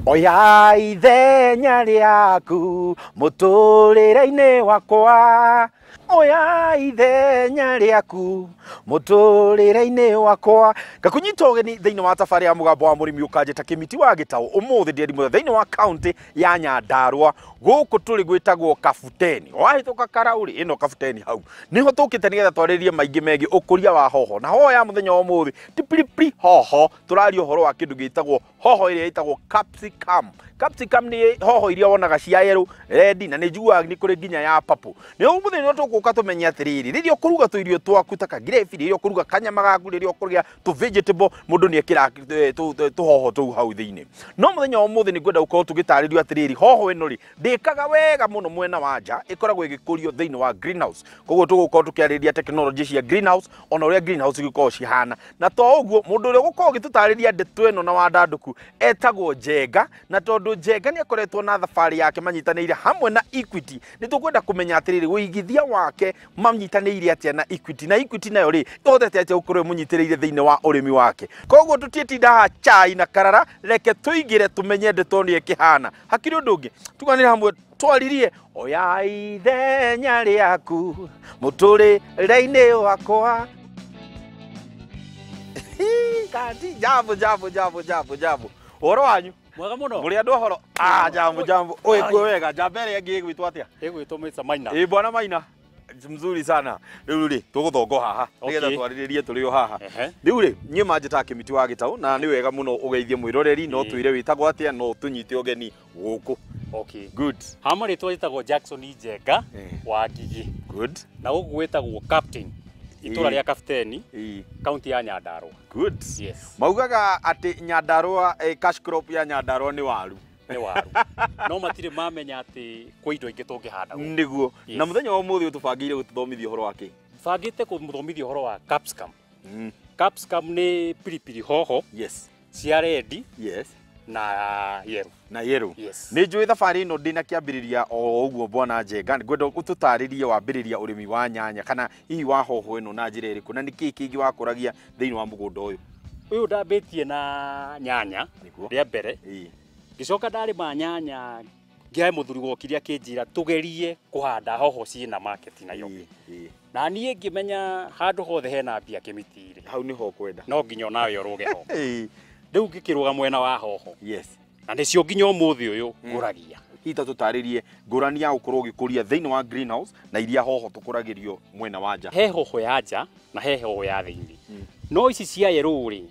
Oya ithenya rĩaku mũtũrĩre-inĩ wakwa, oya ithenya rĩaku mũtũrĩre-inĩ wakwa. Ngakunyita ũgeni thĩinĩ wa tabarĩra ya Mũgambo wa Mũrĩmi ũkanjĩta Kĩmiti wa Gĩtaũ. Ũmũthĩ ndĩ thĩinĩ wa kaunti ya Nyandarua, gũkũ tũrĩ gwĩtagwo Kabuteni. Wahĩtũka Karaũrĩ ĩno Kabuteni hau nĩho tũkĩte nĩgetha twarĩrie maingĩ megiĩ ũkũria wa hoho. Na hoho ya mũthenya wa ũmũthĩ ti pilipili hoho, tũraria ũhoro wa kĩndũ gĩtagwo hoho ĩrĩa ĩtagwo capsicum. Capsicum nĩ hoho iria wonaga cia yellow, red, na nĩ njiguaga nĩ kũrĩ nginya ya purple. Nĩ ũmũthĩ nĩ tũgũka tũmenye atĩrĩrĩ, rĩrĩa ũkũruga tũirio twaku ta kagirĩbi, rĩrĩa ũkũruga kanyama gaku, rĩrĩa ũkũruga tũ vegetable, mũndũ nĩ ekĩra tũhoho tũu hau thĩinĩ. No mũthenya wa ũmũthĩ nĩ ngwenda gũkorwo tũgĩtarĩrio atĩrĩrĩ, hoho ĩno rĩ ndĩkaga wega mũno mwena wa nja, ĩkoragwo ĩgĩkũrio thĩinĩ wa greenhouse. Koguo tũgũkorwo tũkĩarĩrĩria technology cia greenhouse, ona ũrĩa greenhouse igĩkoragwo cihana. Na to ũguo, mũndũ ũrĩa ũgũkorwo ũgĩtũtarĩria ndeto ĩno na wandandũku etagwo Njenga, na tondũ Njenga nĩ akoretwo na thabarĩ yake manyitanĩire hamwe na Equity, nĩ tũkwenda kũmenya atĩrĩrĩ, ũigithia wake manyitanĩire atĩa na Equity, na Equity nayo rĩ ĩhotete atĩa gũkorwo ĩmũnyitĩrĩire thĩinĩ wa ũrĩmi wake. Koguo tũtiĩtinda haha chai na karara, reke tũingĩre tũmenye ndeto nĩ ĩkĩhana. Hakiri ũndũ ũngĩ, tuganĩre hamwe twaririe oya ithenya rĩaku mũtũrĩre-inĩ wakwa. Kandi jambo jambo jambo jambo jambo, ũhoro wanyu? Mwega mũno. Mũrĩ andũ ũhoro? Ah, jambo jambo. Oi, kuo wega. Jambo ĩrĩa ĩngĩ ĩgwĩtwo atĩa? Ĩgwĩtwo Mr. Maina. Ĩ bwana Maina, mzuri sana. Rĩu rĩ tũgũthongo haha nĩgetha twarĩrĩrie tũrĩ o haha. Rĩu rĩ niĩ manjĩtaga Kĩmiti wa Gĩtaũ, na nĩ wega mũno ũgeithie mwĩroreri, no twĩre wĩtagwo atĩa, no tũnyite ũgeni gũkũ. Okay. Good. Ha marĩtwa njĩtagwo Jackson Njenga wa Ngigĩ. Good. Na gũkũ gwĩtagwo Captain, itũra rĩa Kapteni, kaunti ya Nyandarua. Good. Yes. Maugaga atĩ Nyandarua, cash crop ya Nyandarua nĩ waru. Nĩ waru. No matirĩ mamenya atĩ kwĩ indo ingĩ tũngĩhanda gũkũ. Nĩguo. Yes. Na mũthenya wa ũmũthĩ ũtũbangĩire gũtũthomithia ũhoro wa kĩ? Bangĩte kũmũthomithia ũhoro wa capsicum. Capsicum nĩ pilipili hoho. Yes. Cia red. Yes. Na yellow. Na yellow. Yes. Nĩ njũĩ thabarĩ ĩno ndĩna kĩambĩrĩria o ũguo bwana Njenga, ngwenda ũtũtarĩrie wambĩrĩria ũrĩmi wa nyanya kana hihi wa hoho ĩno na njĩra ĩrĩkũ, na nĩkĩĩ kĩngĩ wakũragia thĩinĩ wa mũgũnda ũyũ? Ũyũ ndambĩtie na nyanya rĩa mbere. Ngĩcoka ndarĩma nyanya, ngĩae mũthuri wokire akĩnjĩra tũgerie kũhanda hoho ciĩna market Nairobi. Na niĩ ngĩmenya handũ hothe hena mbia Kĩmiti-rĩ, hau nĩho ũkwenda, no nginya onawe ũrũge ho. Rĩu ngĩkĩrũga mwena wa hoho. Yes. Na nĩcio nginya ũmũthĩ ũyũ ngũragia. Hihi ta tũtarĩrie ngũrani ya gũkorwo ũgĩkũria thĩinĩ wa greenhouse na iria hoho tũkũragĩrio mwena wa nja. He hoho ya nja na he hoho ya thĩinĩ. No ici cia yellow rĩ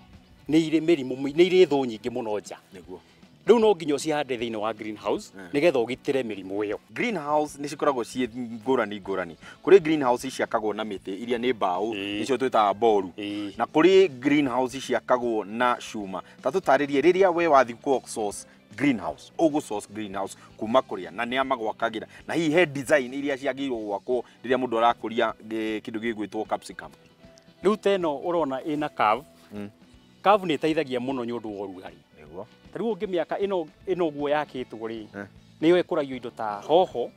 nĩ irĩ mĩrimũ, nĩ irĩ thũ nyingĩ mũno nja. Nĩguo. Rĩu no nginya ũcihande thĩinĩ wa greenhouse nĩgetha ũgitĩre mĩrimũ ĩyo. Greenhouse nĩ cikoragwo ciĩ ngũrani ngũrani. Kũrĩ greenhouse ciakagwo na mĩtĩ iria nĩ mbaũ, icio twĩtaga boru. Na kũrĩ greenhouse ciakagwo na cuma. Ta tũtarĩrie rĩrĩa we wathiĩ kũ source greenhouse, ũgũ source greenhouse kuma kũrĩa na nĩa magwakagĩra, na hihi he design iria ciagĩrĩirwo gwakwo rĩrĩa mũndũ arakũria kĩndũ gĩgwĩtwo capsicum. Rĩu ta ĩno ũrona ĩna curve. Curve nĩ ĩteithagia mũno nĩ ũndũ wa ũrugarĩ. Nĩguo. Ta rĩu ũngĩmĩaka ĩno ũguo yakĩtwo rĩ, nĩyo ĩkũragio indo ta hoho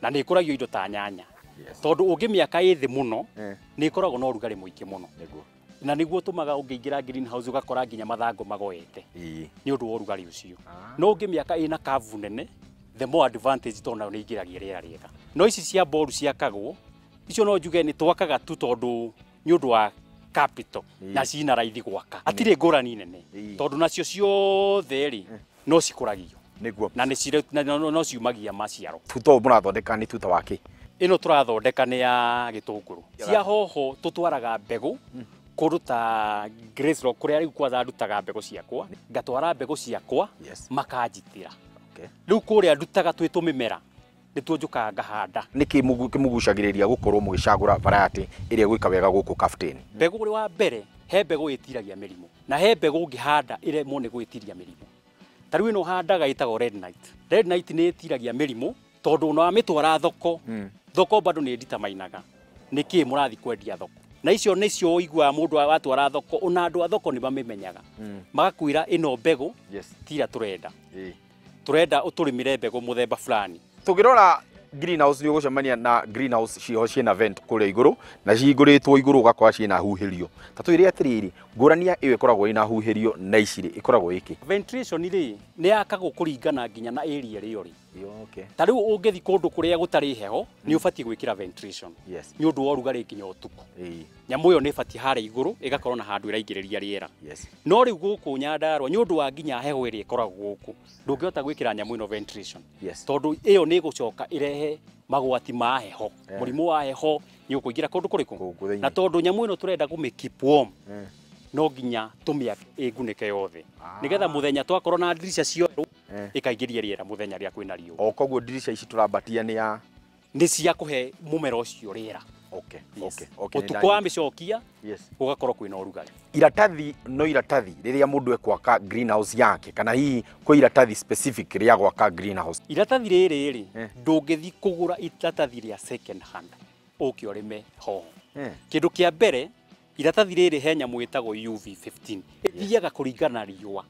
na nĩ ĩkũragio indo ta nyanya. Tondũ ũngĩmĩaka ĩ thĩ mũno, nĩ ĩkoragwo na ũrugarĩ mũingĩ mũno. Nĩguo. Na nĩguo ũtũmaga ũngĩingĩra greenhouse ũgakora nginya mathangũ magoete nĩ ũndũ wa ũrugarĩ ũcio. No ũngĩmĩaka ĩna curve nene, the more advantage tondũ nayo nĩ ĩingĩragia rĩera rĩega. No ici cia boru ciakagwo, icio no njuge nĩ twakaga tu tondũ nĩ ũndũ wa capital na cina raithi gwaka. Hatirĩ ngũrani nene tondũ nacio ciothe rĩ no cikũragio. Nĩguo. Na nĩ no ciumagia maciaro. Tuta ũyũ mũrathondeka nĩ tuta wa kĩ? Ĩno tũrathondeka nĩ ya gĩtũngũrũ. Cia hoho tũtwaraga mbegũ kũndũ ta Grace Rock kũrĩa rĩu kwanza ndutaga mbegũ ciakwa, ngatwara mbegũ ciakwa makanjitĩra. Rĩu kũrĩa ndutaga twĩ tũmĩmera nĩtuo njũkaga ngahanda. Nĩkĩ kĩmũgucagĩrĩria gũkorwo mũgĩcagũra variety ĩrĩa ĩgwĩka wega gũkũ Kapteni? Mbegũ ũrĩ wa mbere, he mbegũ ĩtiragia mĩrimũ na he mbegũ ũngĩhanda ĩremwo nĩ gwĩtiria mĩrimũ. Ta rĩu ĩno ũhandaga ĩtagwo Red Knight. Red Knight nĩ ĩtiragia mĩrimũ tondũ ona wamĩtwara thoko, thoko bado nĩ ĩnditamainaga nĩkĩĩ mũrathiĩ kwendia thoko. Na icio nĩcio ũiguaga mũndũ watwara thoko, ona andũ a thoko nĩ mamĩmenyaga. Magakwĩra ĩno mbegũ tira tũrenda. Tũrenda ũtũrĩmĩre mbegũ mũthemba fulani. Tũngĩrora Greenhouse nĩ ũgũcemania na greenhouse ciho ciĩna vent kũrĩa igũrũ na cihingũrĩtwo igũrũ ũgakora ciĩna huhĩrio. Ta twĩre atĩrĩrĩ, ngũrani ya ĩyo ĩkoragwo ĩna huhĩrio na ici rĩ ĩkoragwo ĩkĩ? Ventilation rĩ nĩ yakagwo kũringana nginya na area ĩrĩa ũrĩ. Okay. Ta rĩu ũngĩthiĩ kũndũ kũrĩa gũtarĩ heho nĩ ũbatiĩ gwĩkĩra ventilation. Yes. Nĩ ũndũ wa ũrugarĩ nginya ũtukũ. Nyamũ ĩyo nĩ ĩbatiĩ harĩa igũrũ ĩgakorwo na handũ ĩraingĩrĩria rĩera. Yes. No rĩu gũkũ Nyandarũa nĩ ũndũ wa nginya heho ĩrĩa ĩkoragwo gũkũ ndũngĩhota gwĩkĩra nyamũ ĩno ventilation. Yes. Tondũ ĩyo nĩ ĩgũcoka ĩrehe magwati ma heho. Yeah. Mũrimũ wa heho nĩ ũkũingĩra kũndũ kũrĩkũ? Gũkũ thĩinĩ. Na tondũ nyamũ ĩno tũrenda kũmĩ keep warm no nginya tũmĩake ĩngunĩke yothe. Nĩgetha mũthenya twakorwo na ndirica cioerwo ĩkaingĩria rĩera mũthenya rĩrĩa kwĩna riũa. O koguo ndirica ici tũrambatia nĩ ya Nĩ cia kũhe mũmera ũcio rĩera. Okay. Yes. Okay. Okay. Ũtukũ wa mĩcokia Yes. gũgakorwo kwĩna ũrugarĩ. Iratathi no iratathi rĩrĩa mũndũ ekwaka greenhouse yake kana hihi kwĩ iratathi specific rĩa gwaka greenhouse? Iratathi rĩrĩ rĩ ndũngĩthiĩ kũgũra iratathi rĩa second hand ũke ũrĩme hoho. Kĩndũ kĩa mbere iratathi rĩrĩ he nyamũ ĩtagwo UV15 ĩthiaga kũringana na riũa.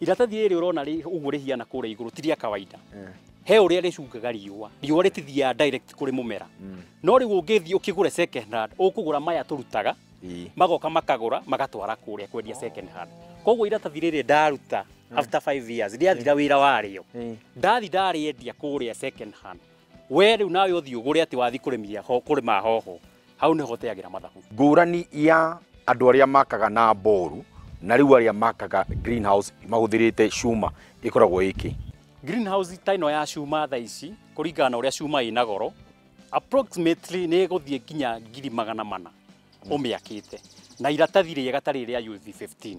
Iratathi rĩrĩ ũrona ũguo rĩhiana kũrĩa igũrũ ti rĩa kawaida. He ũrĩa rĩcungaga riũa, riũa rĩtithiaga direct kũrĩ mũmera. No rĩu ũngĩthiĩ ũkĩgũre second hand ũkũgũra maya tũrutaga magoka makagũra magatwara kũrĩa kwendia second hand. Koguo iratathi rĩrĩ ndaruta after 5 years rĩathira wĩra warĩo ndathi ndarĩendia kũrĩa second hand, we rĩu nawe ũthiĩ ũgũre atĩ wathi kũrĩmia kũrĩma hoho, hau nĩho ũteagĩra mathabu. Ngũrani ya andũ arĩa makaga na boru na rĩu arĩa makaga greenhouse mahũthĩrĩte cuma ĩkoragwo ĩkĩ? Greenhouse ta ĩno ya cuma thaa ici kũringana na ũrĩa cuma ĩna goro approximately nĩ ĩgũthiĩ nginya 400,000 ũmĩakĩte na iratathi rĩega ta rĩrĩa UV15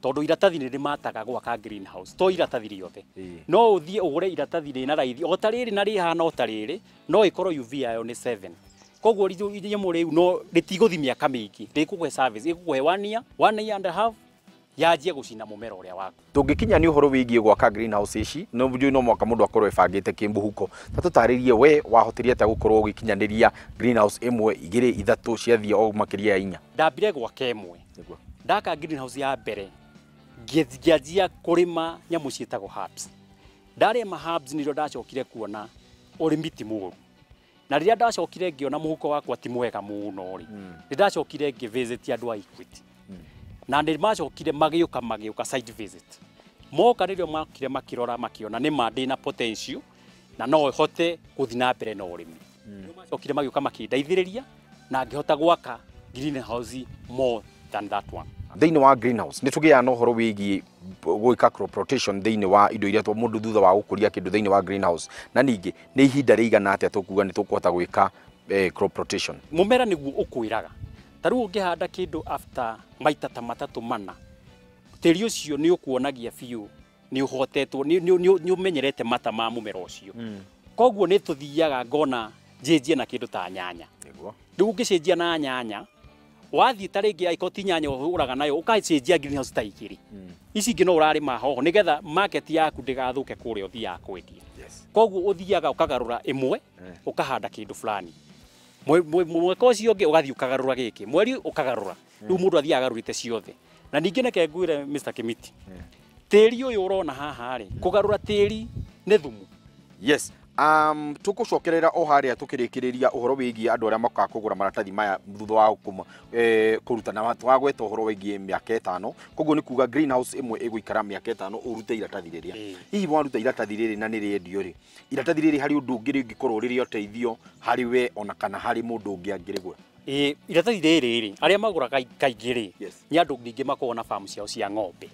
tondũ iratathi nĩ rĩmataga gwaka greenhouse to iratathi rĩothe. No ũthiĩ ũgũre iratathi rĩna raithi o ta rĩrĩ na rĩhana o ta rĩrĩ no ĩkorwo UV yayo nĩ 7. Koguo nyamũ rĩu no rĩtigũthiĩ mĩaka mĩingĩ, rĩkũgũhe service ĩkũgũhe 1 year, 1 year and a half yanjie gũcina mũmera ũrĩa waku. Tũngĩkinya nĩ ũhoro wĩgiĩ gwaka greenhouse ici no njũĩ no mwaka mũndũ akorwo ebangĩte kĩmũhuko. Ta tũtarĩrie we wahotirie atĩa gũkorwo ũgĩkinyanĩria greenhouse ĩmwe igĩrĩ ithatũ ciathiĩ o makĩria ya inya? Ndambire gwaka ĩmwe. Ndaka greenhouse ya mbere ngĩanjia kũrĩma nyamũ ciĩtagwo herbs. Ndarĩma herbs nĩrĩo ndacokire kuona ũrĩmi ti mũũru. Na rĩrĩa ndacokire ngĩona mũhuko wakwa ti mwega mũno rĩ, nĩ ndacokire ngĩ visit andũ a Equity. Na nĩ macokire magĩũka site visit. Moka rĩrĩa makire makĩrora makĩona nĩ ma ndĩna potential na no hote gũthiĩ na mbere na ũrĩmi. Nĩ macokire magĩũka makĩndeithĩrĩria na ngĩhota gwaka greenhouse more than that one. Thĩinĩ wa greenhouse nĩ tũgĩaga na ũhoro wĩgiĩ gwĩka crop rotation thĩinĩ wa indo iria mũndũ thutha wa gũkũria kĩndũ thĩinĩ wa greenhouse, na ningĩ nĩ ihinda rĩigana atĩa tũkuga nĩ tũkũhota gwĩka crop rotation? Mũmera nĩguo ũkwĩraga. Ta rĩu ũngĩhanda kĩndũ after maita ta matatũ mana, tĩri ũcio nĩ ũkuonagia biũ nĩ ũhotetwo nĩ ũmenyerete mata ma mũmera ũcio. Koguo nĩ tũthiaga ngona njenjie na kĩndũ ta nyanya. Rĩu ũngĩcenjia na nyanya wathiĩ ta rĩngĩ angĩkorwo ti nyanya ũhũraga nayo ũgacenjia greenhouse ta igĩrĩ. Ici ingĩ no ũrarĩma hoho nĩgetha market yaku ndĩgathũke kũrĩa ũthiaga kwendia. Koguo ũthiaga ũkagarũra ĩmwe ũkahanda kĩndũ fulani. Mwaka ũcio ũngĩ ũgathiĩ ũkagarũra gĩkĩ, mweri ũkagarũra. Rĩu mũndũ athiaga agarũrĩte ciothe. Na ningĩ reke ngwĩre Mr. Kimiti, tĩri ũyũ ũrona haha rĩ, kũgarũra tĩri nĩ thumu. Yes. Tũkũcokerera o harĩa tũkĩrĩkĩrĩria ũhoro wĩgiĩ andũ arĩa makokaga kũgũra maratathi maya thutha wa kũruta na twagweta ũhoro wĩgiĩ mĩaka ĩtano. Koguo nĩ kuga greenhouse ĩmwe ĩgũikara mĩaka ĩtano ũrute iratathi rĩrĩa. Hihi waruta iratathi rĩrĩ na nĩ rĩendio rĩ, iratathi rĩrĩ harĩ ũndũ ũngĩ rĩngĩkorwo rĩrĩ ũteithio harĩ we ona kana harĩ mũndũ ũngĩ angĩrĩgũra? Iratathi rĩrĩ rĩ, arĩa magũraga kaingĩ rĩ, nĩ andũ ningĩ makoragwo na farm ciao cia ng'ombe.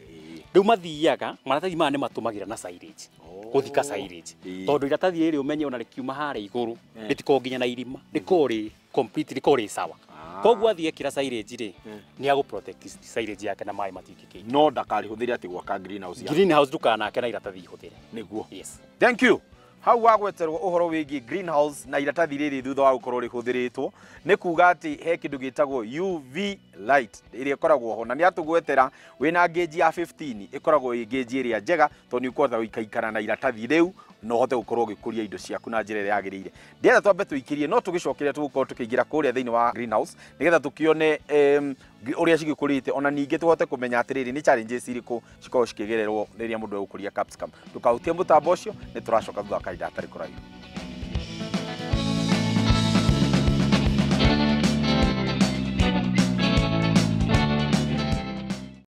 Rĩu mathiaga maratathi maya nĩ matũmagĩra na silage, gũthika silage. Tondũ iratathi rĩrĩ ũmenye ona rĩkiuma harĩa igũrũ rĩtikoragwo nginya na irima, rĩkoragwo rĩ complete, rĩkoragwo rĩ sawa. Koguo athiĩ ekĩra silage rĩ, nĩ agũ protect silage yake na maĩ matingĩkĩingĩra. No ndakarĩhũthĩre atĩ gwaka greenhouse yake. Greenhouse ndũkanake na iratathi ihũthĩre. Nĩguo. Yes. Thank you. Hau wagweterwo ũhoro wĩgiĩ greenhouse na iratathi rĩrĩ thutha wa gũkorwo rĩhũthĩrĩtwo nĩ kuga atĩ he kĩndũ gĩtagwo UV light ĩrĩa ĩkoragwo ho na nĩ atũgwetera wĩna gauge ya 15 ĩkoragwo ĩ gauge ĩrĩa njega tondũ nĩ ũkũhota gũikaikara na iratathi rĩu na ũhote gũkorwo ũgĩkũria indo ciaku na njĩra ĩrĩa yagĩrĩire. Ndĩrenda twambe tũikĩrie no tũgĩcokeria tũgũkorwo tũkĩingĩra kũrĩa thĩinĩ wa greenhouse nĩgetha tũkĩone ũrĩa cigĩkũrĩte ona ningĩ tũhote kũmenya atĩrĩrĩ nĩ challenges irĩkũ cikoragwo cikĩgererwo rĩrĩa mũndũ egũkũria capsicum. Ndũkahutie mũtambo ũcio, nĩ tũracoka thutha wa kahinda gatarĩ kũraihu.